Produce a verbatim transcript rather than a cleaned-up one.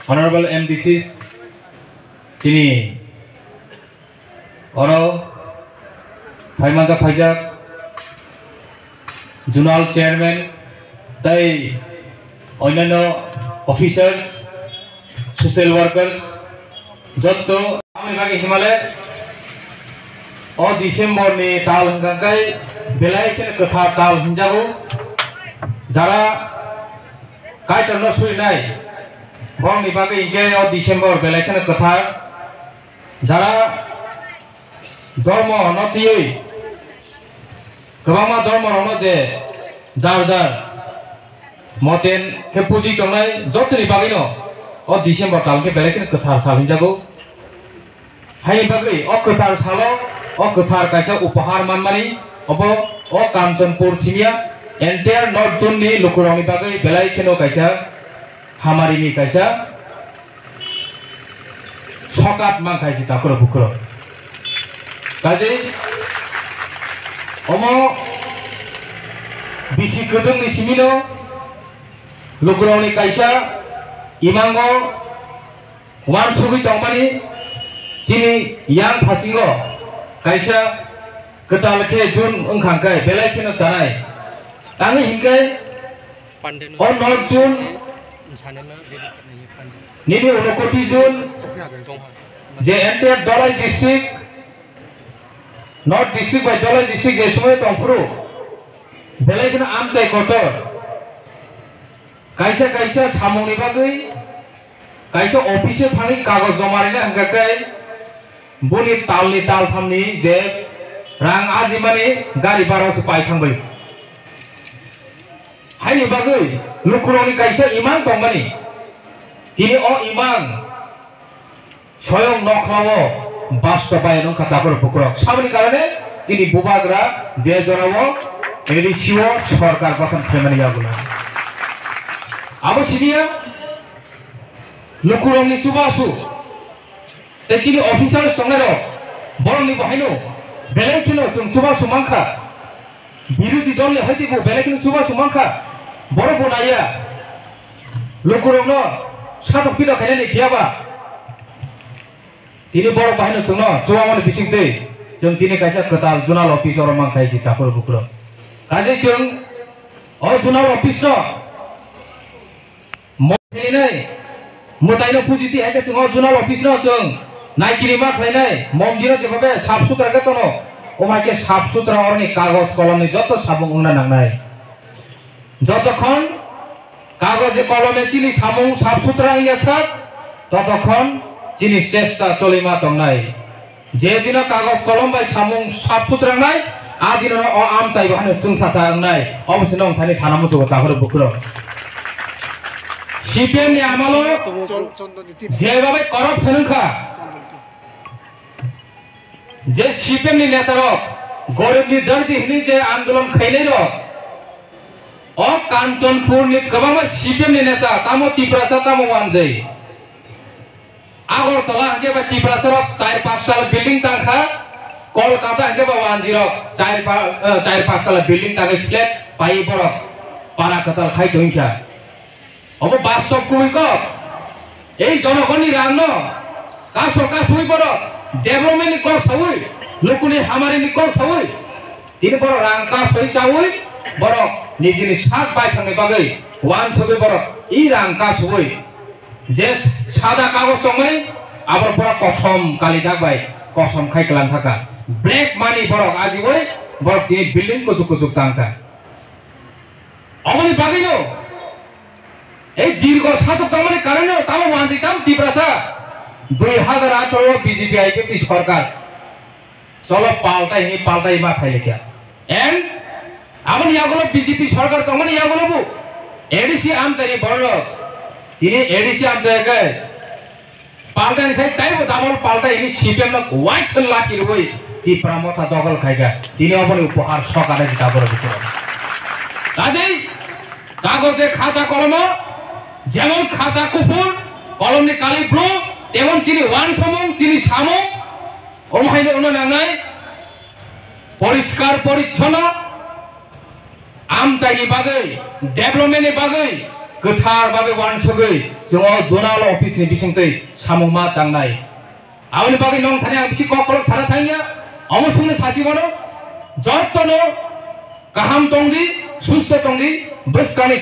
Honorable M D Cs, chini oro phaimanjak phaijak zonal chairman tei onyanno officers, social workers, jotto aboni bagwi himale o December ni tal hwnkha khe belai kheno kwthar tal hwnjago. Jara Kaitorno surinai borokni bagwi hinkhe o December belai kheno kwthar. Jara dhormo no twiwi kwbangma dhormo rokno je jar jar moten khe puji tongnai jotoni bagwino o December tal khe belai kheno kwthar sal hwnjago. Haini bagwi o kwthar salo o kwthar kaisa upahar manmani obo o Kanchanpur simiya entire North Zone ni lukurokni bagwi belai kheno kaisa hamarini kaisa sokat mankha si takhurok bukhurok. Kaje omo bisi kwdwngni simino lukurokni kaisa imango uansugwi tongmani chini yang phasingo kaisa kwtal khe June wngkha khe belai kheno chanai. Tangwi hinkhe o North Zone nini Unakoti Zone je entire Dhalai district, North district bai Dhalai district je sumui tongphuru belai kheno amchai kotor. Kaisa kaisa samungni bagwi kaisa office-o thangwi kagoj joma rina hwnkha khe boni talni talthamni je rang ajimani gari bhara se pai thangbai. Haini bagwi lukurokni kaisa imang tongmani. Tini o imang Soyong nokhao bastobaya nungkha takhurok bukhurok. Saboni karone chini bubagra je jorao A D C o sorkar gothon khlaimani yagulo. Abo siniya lukurokni chubasu tei chini officers tongnairok borokni bo haino belai kheno chwng chubasu mankha. Birodhi dol ni hai teibo belai kheno chubasu mankha. Borok bo naiya. Lukurokno satok pino khainani phiya ba. Tini borok bahaino chwngno chuwamani bisingtwi chwng tini kaisa kwtal zonal office oro mankha si takhurok bukhurok. Kaje chwng o zonal office no mo khainai mwtaino pujiti hai khe chwng o zonal office no chwng naikiri ma khlainai mondiro jebabe sap sutra khe tono o hai khe sap sutra oroni kagoj kolomni joto samung wngna nangnai. Jotokhon kagoje kolome chini samung sap sutra wngya sak, totokhon chini chesta cholima tongnai. Je dino kagoj kolom bai samung sap sutra wngnai, a dino o amchai bo hano chwngsacha wngnai. Obo se nong thani sana muchugo takhurok bukhurok. C P M ni amalo jebabai corruption wngkha. Je C P M ni neta rok, gorib ni dardi hini je andolon khainai rok, o Kanchanpur ni kwbangma C P M ni neta, tamo Tiprasa, tamo wanjwi. Agartala hwnkhe ba Tiprasa rok char pach tala building tangkha, Kolkata hwnkhe ba wanjwi rok char pa-, eh, char pach tala building tangwi flat pai borok para kwtal khai tongkha. Obo bastob kubui kok. Ei jonogonni rangno kaso kasui borok development ni kok saui, lukuni hamari ni kok saui, tini borok rang kasui chaui borok nijini sak baithangni bagwi wansugwi borok i rang kasui je sada kagoj tongmani abo pura kosom kalidak bai kosom khai kwlang thaka. Black money borok ajiui borok tini building kuchuk kuchuk tangkha. Oboni bagwino ei dirgo satok tangmani karone tamo manjwi tam Tiprasa dui hazar atharo B J P I P F T sorkar cholo paltai hini paltai ma phailikya. And aboni yagulo B J P sorkar tongmani yagulo bu A D C amchaini borok tini A D C amchai khe Paltai ni sai taibo double paltai hini C P M no white se laki rwi Tipra motha dogol khaika. Tini oboni upohar sokare kita borok bisingo. Kajei kagoje khata kolomo, jemon khata kuphur, kolomni kali blue, temon chini wansomung, chini samung, omo haino uno nangnai poriskar porichchonno. Amchaini bagwi, development ni bagwi, kwthar babe uansugwi chwng o zonal office ni bisingtwi samung ma tangnai. Aboni bagwi nong thani ang bisi kok kolok sana thangya, omo songno sasi bono, jottono kaham tongdi, susto tongdi, bwskangni